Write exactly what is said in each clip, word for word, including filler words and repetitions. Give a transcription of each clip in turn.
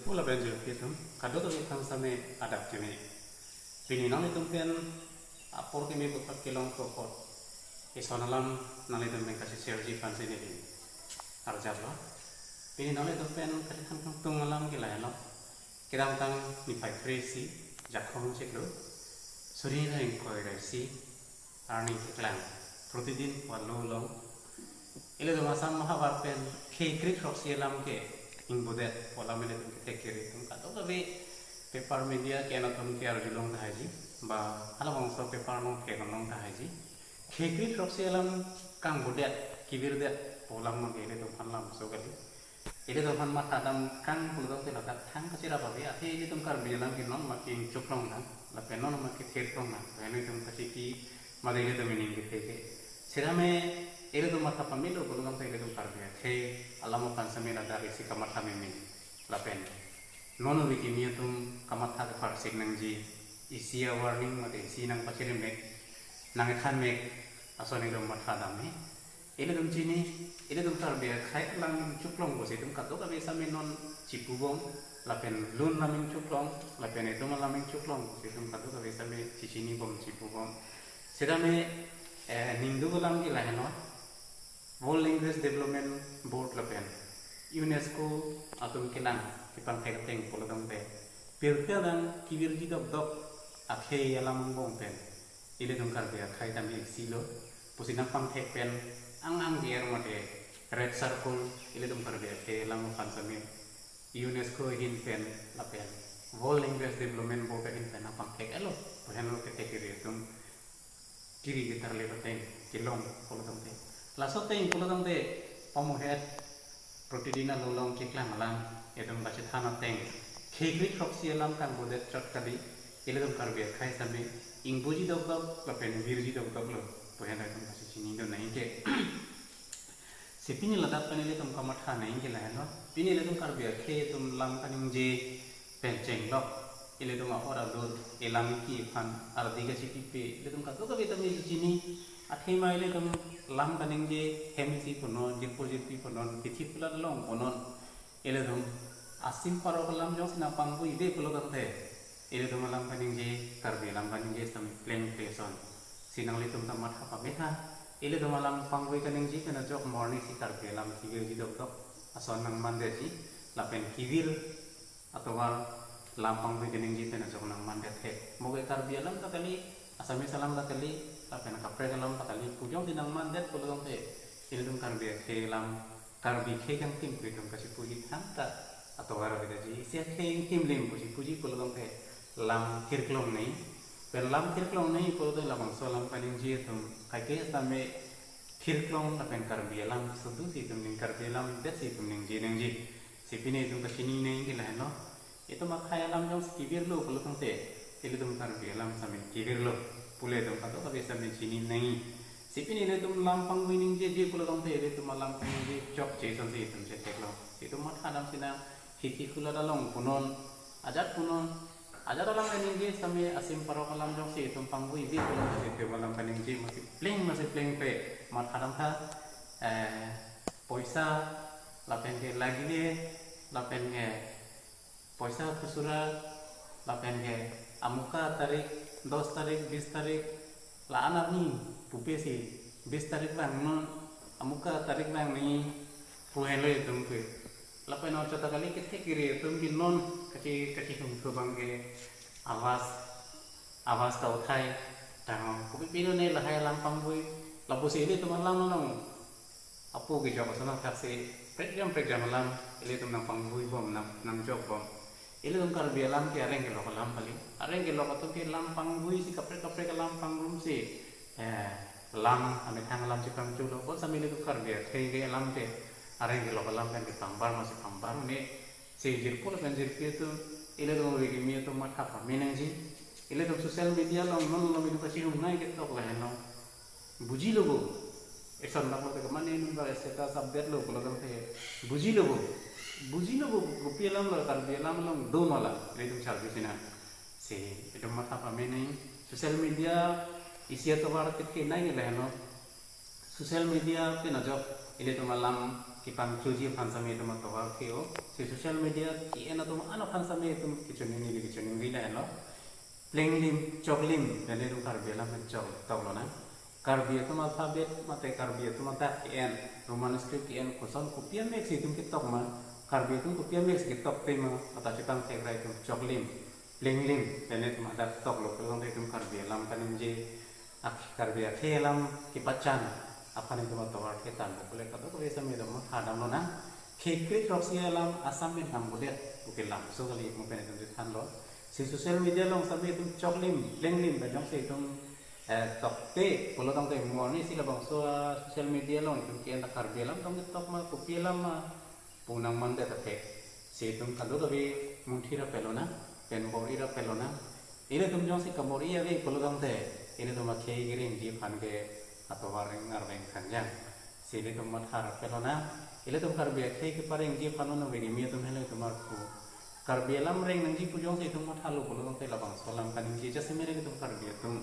Pula benjir pitum, kadokave aphan same adap keme. Pini nanglitum pen apor keme puthot kelong apot, ison alam nanglitum pen kacheshare ji aphan si neli arjap lo. Pini nanglitum pen kachethan kangtung alam ke lahelo. Kedamtang niphai kre-isi, Jakhong chiklo, suri ra ingkoi ra isi arni keklang, Pratidin pu alo along ilitum Assam ahavar pen khei kre-throksi alam ke ingbudet pu alam ilitum kethekthe ri atum kadokave paper media ke-en atum ke arjulong tahai ji, ba halabangso paper along ke-en long tahai ji. Khei kre-throksi alam kangbudet, kibirdet pu alam ke ilitum aphan lamso kali. Ilitum aphan matha dam kang pulo tangte ladak thang kachirap ave, athe ilitum Karbi alam ke non ma ke ingchuklong nang, lapen non ma ke thirklong nang, lapen ilitum kachiki mate ilitum ining ketheke. Sitame ilitum matha pamelo pulo tangte ilitum Karbi akhei alam aphan same ladak isi kamatha meme. Lapen non ove kimi atum kamatha kaparsik nangji, isi a-warning mate isi nangpachirim mek, nangkethan mek ason ilitum matha dam he. Ilitum chini, ilitum Karbi akhei alam ingchuklong pusi itum kadokave same non chipubom, lapen lun alam ingchuklong, lapen itum alam ingchuklong pusi itum kadokave same chichinibom chipubom. Sitame, eh, ningduk alam ke lahelo, World Language Development Board lapen UNESCO atum kelang kepangthek ateng pulo tangte, pirthe adang kivirji dokdok akhei alam angbong pen ilitum Karbi akhei tame isi lo pusi nangpangthek pen ang ang ger mate Red Circle ilitum Karbi akhei alam aphan same UNESCO ahin pen lapen World Language Development Board ahin pen nangpangthek-et lo, pu henlo kethekthe ri atum kiri ketarle ateng kelong pulo tangte. Laso ateng pulo tangte pamuhet Pratidin alo along keklang alam, itum kachethan ateng khei kre-throksi alam kangbudet chot kali, ilitum Karbi akhei same ingbuji dokdok lapen virji dokdok lo pu henlo itum kachechinidun nangji ke. Si pini ladak pen ilitum kamatha nangji ke lahelo. Pini ilitum Karbi akhei atum lam kaningje pen chenglok, ilitum ahor adur, ilam iki iphan ardi kachipipe, ilitum kadokave tame chini. Athema ilitum lam kaningje hem isi punon, jirpo jirpi punon, kithi kulat along punon. Ilitum asim parok alam jongsi nangpangvuive pulo tangte, ilitum alam kaningje, Karbi alam kaningje sitame plengple ason. Si nanglitum ta matha pametha. Ilitum alam pangvui kaningje pen ajok morning si Karbi alam kivirji dokdok ason nangmandetji, lapen kivir atovar lam pangvui kaningje pen ajok nangmandet he. Mo ke Karbi alam ta kali, Assamese alam ta kali, lapen kaprek alam ta kali pu jongsi nangmandet pulo tangte, ilitum Karbi akhei alam, Karbi akhei kangtim pu itum kachipuji thangta atovar avedetji, isi akhei kangtim lim pusi puji pulo tangte lam thirklong nangji. Pen lam thirklong nangji pulote labangso alam kaningje atum kaike sitame thirklong lapen Karbi alam sudu si itum ning, Karbi alam det si itum ningje nangji. Si pini itum kachini nangji ke lahelo. Itum akhei alam jongsi kivirlo pulo tangte, ilitum Karbi alam sitame kivirlo pule itum kadokave sitame chini nangji. Si pini ilitum lam pangvui ningjeje pulo tangte, ilitum alam kaningje chokche asonsi itum cheteklo. Itum matha dam sinang, kithi kulat along punon, ajat punon, ajat alam kaningje sitame asim parok alam jongsi itum pangvuive pulo tangte, itum alam kaningje masi pleng masi plengpe matha dam tha, eh, poisa lapen ke lagile, lapen ke poisa khusura, lapen ke amuka tarik, dos tarik, bis tarik, la-an arni pupe si bis tarik vangnon, amuka tarik vang nangji pu henlo itum ke. Lapen non chot ta kali, kethekthe ri atum ke non kachi, kachihum thu abang ke Awas, Awas ka Uthai, tang kopi pilo ne lahai alam pangvui, lapusi ilitum alam along apu kejok ason nangthaksi prekjam prekjam alam ilitum nangpangvuibom, nang, nangjokbom. Ilitum Karbi alam ke areng kelok alam kali. Areng kelok atum ke lam pangvui si kaprek kaprek alam pangrum si, eh, lam amethang alam si pangchulo. Bonsitame ilitum Karbi akhei ke alam ke areng kelok alam pen kepangbar masi pangbar un-e. Si jirpo lapen jirpi atum, ilitum ove kimi atum matha pame nangji. Ilitum social media along non along ilitum kachihum nai ketok lahenlo. Bujilo bo. Eson daklote kemane non ba status update lo pulo tangte, bujilo bo. Bujilo bo, kopi alam lo, Karbi alam along do ma la, ilitum charju sinang. Si itum matha pame nangji. Social media isi atovar kethekthe nai ke lahenlo. Social media pen ajok ilitum alam kepangchoji aphan sami itum atovar ke-o. Si social media ke-en atum ano aphan sami itum kechoningri kechoningri lahelo. Plenglim, choklim, pen itum Karbi alam pen chok, toklo nang. Karbi atum alphabet, mate Karbi atum adak ke-en, Roman script ke-en, koson kopi amek si itum ketok ma, Karbi atum kopi amek si ketok te ma, ata chepangthek ra itum choklim, plenglim, pen itum adak toklo, pulo tangte itum Karbi alam kaningje, ak-, Karbi akhei alam kepachan aphan itum atovar ke tanglo pule kadokave sami itum hadamlo nang. Khei krethrok si alam Assam pen tangbodet, pu ke lamso kali mo pen itum chethanlo. Si social media along sami itum choklim, plenglim, pen jongsi itum, eh, tokte, pulo tangte mo arni si labangso, ah, social media along itum ke-en ta Karbi alam tong ketok ma, kopi alam ma, pu nangmandet apek. Si itum kadokave munthi ra pelo nang, pen bor-i ra pelo nang. Ilitum jongsi kabor-i ave pulo tangte, ilitum akhei kerengji aphan ke atovar ring arveng khanjang. Si ilitum matha ra pelo nang, ilitum Karbi akhei keparengji aphan non ave kimi atum helo itum arpu. Karbi alam reng nangji pu jongsi itum mathalo pulo tangte labangso alam kaningje jasemet itum Karbi atum,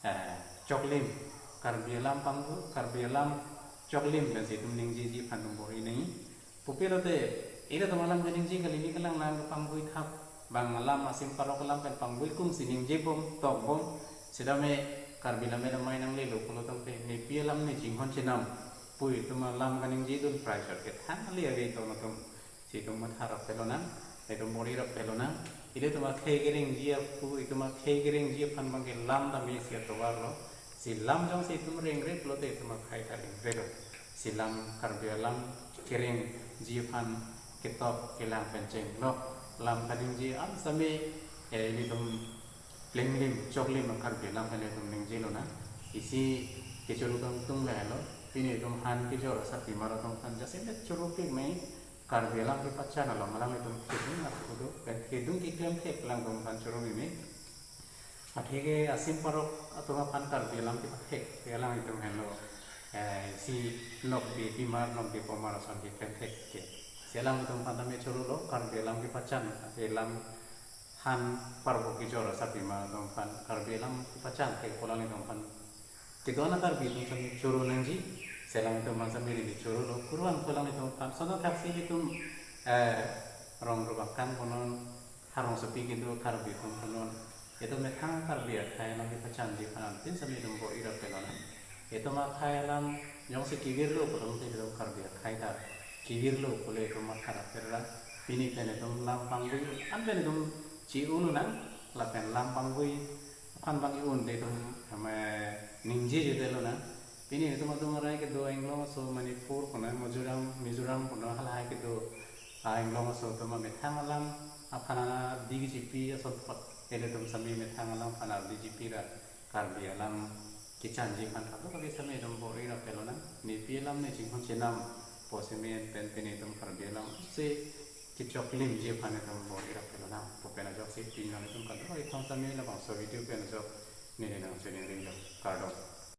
eh, choklim, Karbi alam pangbu, Karbi alam choklim pensi itum ningjeji aphan itum bor-i nangji. Pupe lote, ilitum alam kaningje kali, ne kelang lang kepangvui thap, bang alam asim parok alam pen pangvui kum si ningje bom, tok bom, sitame Karbi alam pen amei nanglelo pulo tangte, nepi alam ne chinghon chenam pu itum alam kaningje dun prai chot kethang ali ave itum atum. Si itum matha ra pelo nang, itum bor-i ra pelo nang. Ilitum akhei kerengji apu, itum akhei kerengji aphan bang ke lam tame si atovar lo. Si lam jongsi itum rengre pulote itum akhei ta rengre lo. Si lam Karbi alam kerengji aphan ketok kelang pen chenglok lam kaningje an sami, eh, ilitum plenglim, choklim Karbi alam pen itum ningjelo nang. Isi kechoro tangtung lahelo. Pini itum han kejor asapimar atum aphan jasemet choropik me Karbi alam kepachan along alanglitum kedung apudo, pen kedung keklem thek alangtum aphan choro meme. Atheke asim parok atum aphan Karbi alam kepathek ke alanglitum henlo, eh, si nokbe pimar nokbe pomar ason keklem thek ke. Si alanglitum aphan tame chorolo, Karbi alam kepachan, ate alam han parbo kejor asapimar atum aphan Karbi alam kepachan thek pu alanglitum aphan kedo-an a-Karbi atum sami choro nangji, si alanglitum aphan sami neli chorolo, kurvangthu alanglitum aphan, sonta thaksi itum, eh, rong rubakang punon, harong sopi kedo Karbi atum punon, itum methang Karbi akhei alam kepachanji aphan anpin sami itum bor-i ra pelo nang. Itum akhei alam jongsi kevirlo pulo tangte itum Karbi akhei ta kevirlo pule itum matha ra pera. Pini pen itum lam pangvui, an pen itum chi-ulu nang, lapen lam pangvui aphan bang i-un te itum, ame, ningje jodelo nang. Pini itum adung arai kedo Anglong aso Manipur punon, Mizoram, Mizoram punon, halahai kedo, ah, Anglong aso atum amethang alam aphan ardi kechipi ason apot, ilitum sami methang alam aphan ardi chipi ra Karbi alam kechanji aphan kadokave sami itum bor-i ra pelo nang. Nepi alam ne chinghon chenam pu sami pen pini itum Karbi alam si kechoklimji aphan itum bor-i ra pelo nang. Pu pen ajoksi pini nanglitum kadokave atum sami labangso video pen ajok neli nangchiningri lo, kardom.